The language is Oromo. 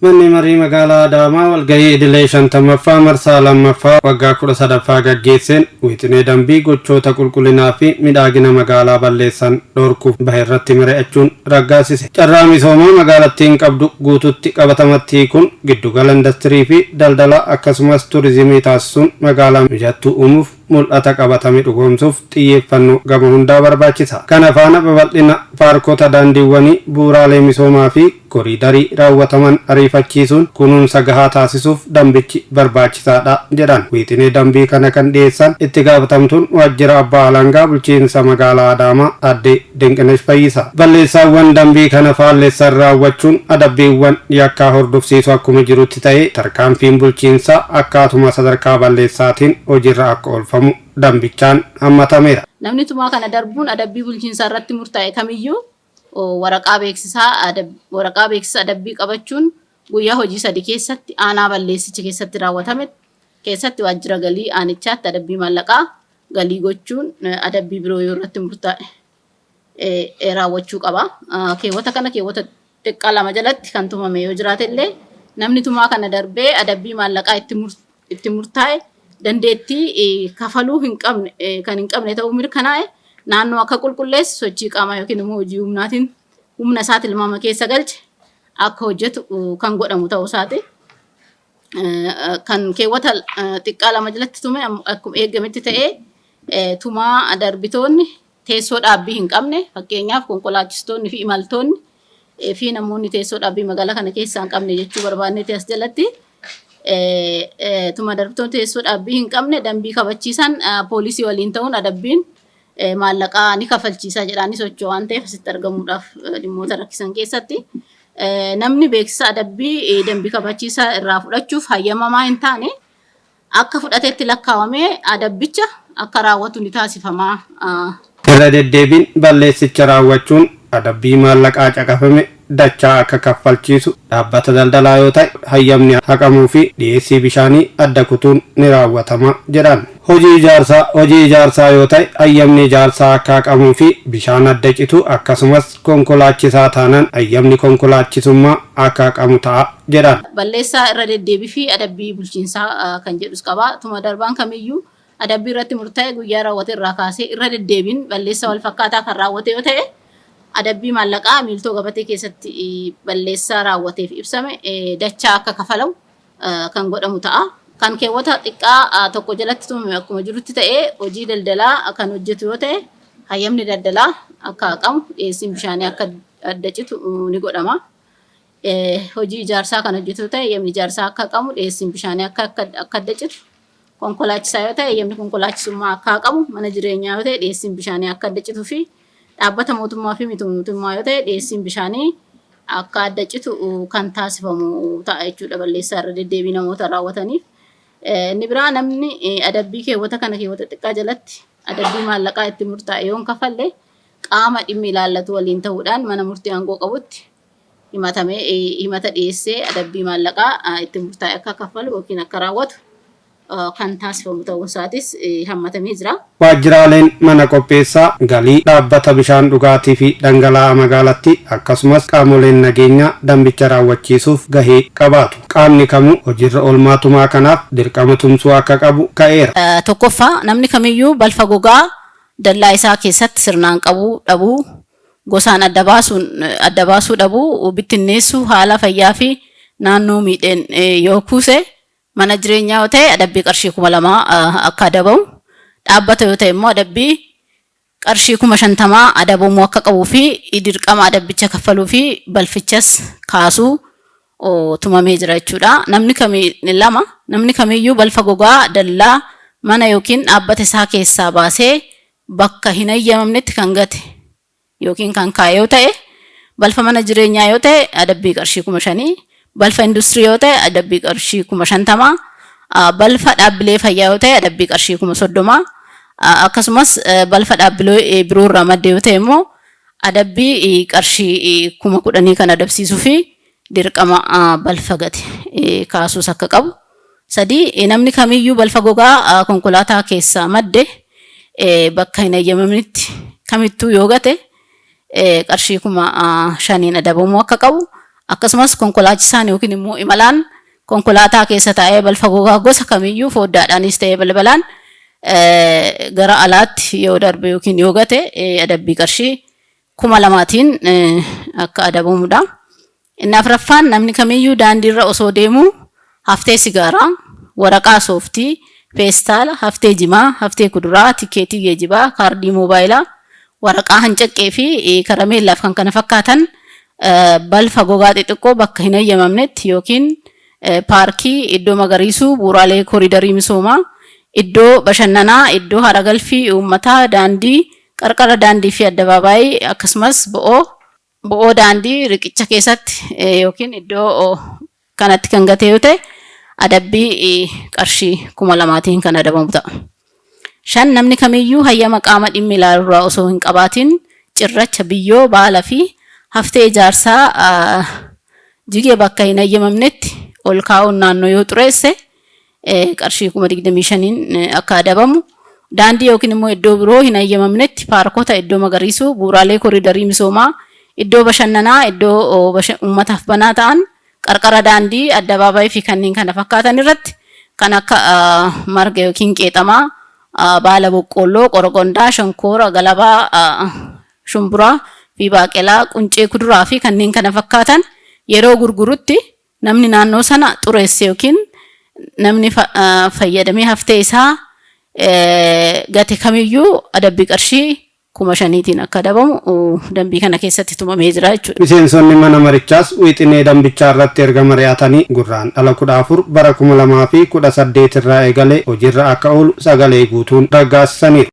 Manni marii magaalaa Adaamaa walgahii idilee 50ffaa marsaa 2ffaa waggaa 13ffaa gaggeesseen wixinee dambii gochoota qulqullinaa fi midhaagina magaalaa balleessan dhorkuuf bahe irratti mari'achuun raggaasise. Carraa misoomaa magaalattiin qabdu guututti qabatamatti hiikuun giddugala indastirii fi daldalaa akkasumas turizimii taasisuun magaalaa mijattuu uumuuf mul'ata qabatame dhugoomsuuf xiyyeeffannoo gama hundaa barbaachisa. Kana faana babal'ina paarkota daandiiwwanii, bu'uuraalee misoomaa fi koriidarii raawwataman ariifachiisuun kunuunsa gahaa taasisuuf dambichi barbaachisaadha jedhan. Wiixinee dambii kana kan dhiyeessan Itti Gaafatamtuun Waajjira Abbaa Alangaa Bulchiinsa Magaalaa Adaamaa Aadde Dinqinesh Fayyisaa. Balleessaawwan dambii kana faallessan raawwachuun adabbiiwwan yakkaa hordofsiisu akkuma jirutti ta'ee tarkaanfiin bulchiinsaa akkaatuma sadarkaa balleessaatiin hojiirra akka oolfamu dambichaan hammatameera. Namni tumaa kana darbuun adabbii bulchiinsaa irratti murtaa'e kamiyyuu waraqaa beeksisaa waraqaa beeksisa adabbii qabachuun guyyaa hojii sadi keessatti aanaa balleessichi keessatti raawwatame keessatti waajjira galii aanichaatti adabbii maallaqaa galii gochuun adabbii biroo yoo irratti murtaa'e raawwachuu qaba. Keewwata kana keewwata xiqqaa 2 jalatti kan tumame yoo jiraate illee namni tumaa kana darbee adabbii maallaqaa itti murtaa'e dandeettii kafaluu hin qabne kan hin qabne ta'uu mirkanaa'e naannoo akka qulqulleessu sochii qaamaa yookiin immoo hojii humnaatiin humna isaa tilmaama keessa galche akka hojjetu kan godhamu ta'uu isaati. Kan keewwata xiqqaa 2 jalatti tume akkuma eegametti ta'ee tumaa darbitoonni teessoo dhaabbii hin qabne fakkeenyaaf konkolaachistoonni fi imaltoonni fi namoonni teessoo dhaabbii magaalaa kana keessaa hin qabne jechuu barbaanneeti as jalatti tuma darbitoonni teessoo dhaabbii hin qabne dambii kabachiisan poolisii waliin ta'uun adabbiin maallaqaa ni kafalchiisa jedhaanii socho'u waan ta'eef asitti argamuudhaaf dhimmoota rakkisan keessatti namni beeksisa adabbii dambii kabachiisaa irraa fudhachuuf hayyamamaa hin taane akka fudhatetti lakkaawamee adabbicha akka raawwatu ni taasifama. Irra deddeebiin balleessicha raawwachuun adabbii maallaqaa caqafame dachaa akka kaffalchiisu, dhaabbata daldalaa yoo ta'e hayyamni haqamuu fi dhiyeessii bishaanii adda kutuun ni raawwatama jedhan. Hojii ijaarsaa hojii ijaarsaa yoo ta'e hayyamni ijaarsaa akka haqamuu fi bishaan adda citu akkasumas konkolaachisaa taanaan hayyamni konkolaachisummaa akka haqamu ta'a jedhan. Balleessaa irra deddeebii fi adabbii bulchiinsaa kan jedhus qaba. Tuma darbaan kamiyyuu adabbii irratti murtaa'e guyyaa raawwate irraa kaasee irra deddeebiin balleessaa walfakkaataa kan raawwate yoo ta'e adabbii maallaqaa miiltoo gabatee keessatti balleessaa raawwateef ibsame dachaa akka kafalamu kan godhamu ta'a. Kan keewwata xiqqaa 1 jalatti tumame akkuma jirutti ta'ee hojii daldalaa kan hojjetu yoo ta'e hayyamni daldalaa akka haqamu, dhiyeessiin bishaanii akka adda citu ni godhama. Hojii ijaarsaa kan hojjetu yoo ta'e hayyamni ijaarsaa akka haqamu, dhiyeessiin bishaanii akka akka adda citu, konkolaachisaa yoo ta'e hayyamni konkolaachisummaa akka haqamu, mana jireenyaa yoo ta'e dhiyeessiin bishaanii akka adda cituu fi dhaabbata mootummaa fi miti mootummaa yoo ta'e dhiyeessiin bishaanii akka adda citu kan taasifamu ta'a jechuudha balleessaa irra deddeebii namoota raawwataniif. Inni biraa namni adabbii keewwata kana keewwata xiqqaa jalatti adabbii maallaqaa itti murtaa'e yoo hin kafalle qaama dhimmi ilaallatu waliin ta'uudhaan mana murtii aangoo qabutti himatamee himata dhiyeessee adabbii maallaqaa itti murtaa'e akka kaffalu yookiin akka raawwatu kan taasifamu ta'uun isaatis hammatamee jira. Waajjiraaleen mana qopheessaa, galii, dhaabbata bishaan dhugaatii fi dhangala'aa magaalattii akkasumas qaamoleen nageenyaa dambicha raawwachiisuuf gahee qabaatu. Qaamni kamuu hojiirra oolmaa tumaa kanaaf dirqama tumsuu akka qabu ka'eera. 1ffaa, Namni kamiyyuu balfa gogaa dallaa isaa keessatti sirnaan qabuu dhabuu, gosaan adda baasuun adda baasuu dhabuu, bittinneessuu, haala fayyaa fi naannoo miidheen yoo kuuse, mana jireenyaa yoo ta'e adabbii qarshii 2000 akka adabamu, dhaabbata yoo ta'e immoo adabbii qarshii 50,000 adabamuu akka qabuu fi dirqama adabbicha kaffaluu fi balfichas kaasuu tumamee jira jechuudha. Namni kamii 2. Namni kamiyyuu balfa gogaa dallaa mana yookiin dhaabbata isaa keessaa baasee bakka hin hayyamamnetti kan gate yookiin kan kaa'e yoo ta'e, balfa mana jireenyaa yoo ta'e adabbii qarshii 5,000, balfa industirii yoo ta'e adabbii qarshii 50,000, balfa dhaabbilee fayyaa yoo ta'e adabbii qarshii 30,000, akkasumas balfa dhaabbilee biroo irraa madde yoo ta'e immoo adabbii qarshii 10,000 kan adabsiisuu fi dirqama balfa gate kaasuus akka qabu. 3, Namni kamiyyuu balfa gogaa konkolaataa keessaa madde bakka hin hayyamamnetti kamittuu yoo gate qarshii 5,000n adabamuu akka qabu, akkasumas konkolaachisaan yookiin immoo imalaan konkolaataa keessa taa'ee balfa gogaa gosa kamiyyuu foddaadhaanis ta'ee balbalaan gara alaatti yoo darbe yookiin yoo gate adabbii qarshii 2,000tiin akka adabamudha. Inni afraffaan, namni kamiyyuu daandiirra osoo deemuu haftee sigaaraa, waraqaa sooftii, feestaala, haftee jimaa, haftee kuduraa, tikeetii geejibaa, kaardii moobaayilaa, waraqaa hancaqqee fi karameellaaf kan kana fakkaatan balfa gogaa xixiqqoo bakka hin hayyamamnetti yookiin paarkii, iddoo magariisuu, bu'uuraalee koriidarii misoomaa, iddoo bashannanaa, iddoo hara galfii uummataa, daandii, qarqara daandii fi addabaabaayii, akkasumas bo'oo daandii riqicha keessatti yookiin iddoo kanatti kan gate yoo ta'e adabbii qarshii 2,000tiin kan adabamu ta'a. Shan, namni kamiyyuu hayyama qaama dhimmi ilaalurraa osoo hin qabaatin cirracha, biyyoo, baala fi haftee ijaarsaa jigee bakka hin hayyamamnetti ol kaa'uun naannoo yoo xureesse qarshii 25,000n akka adabamu. Daandii yookiin immoo iddoo biroo hin hayyamamnetti, paarkota, iddoo magariisuu, bu'uuraalee koriidarii misoomaa, iddoo bashannanaa, iddoo uummataaf banaa ta'an, qarqara daandii, addabaabaayii fi kanneen kana fakkaatan irratti kan akka marga yookiin qeexamaa, baala boqqoolloo, qorqondaa, shonkoora, galabaa, shumburaa fi baaqelaa, quncee kuduraa fi kanneen kana fakkaatan yeroo gurgurutti namni naannoo sana xureesse yookiin namni fayyadamee haftee isaa gate kamiyyuu adabbii qarshii 5,000tiin akka adabamu dambii kana keessatti tumamee jira jechuudha. Miseensonni mana marichaas wixinee dambichaa irratti erga mari'atanii Gurraandhala 14 bara 2018 irraa eegalee hojiirra akka oolu sagalee guutuun raggaasisaniiru.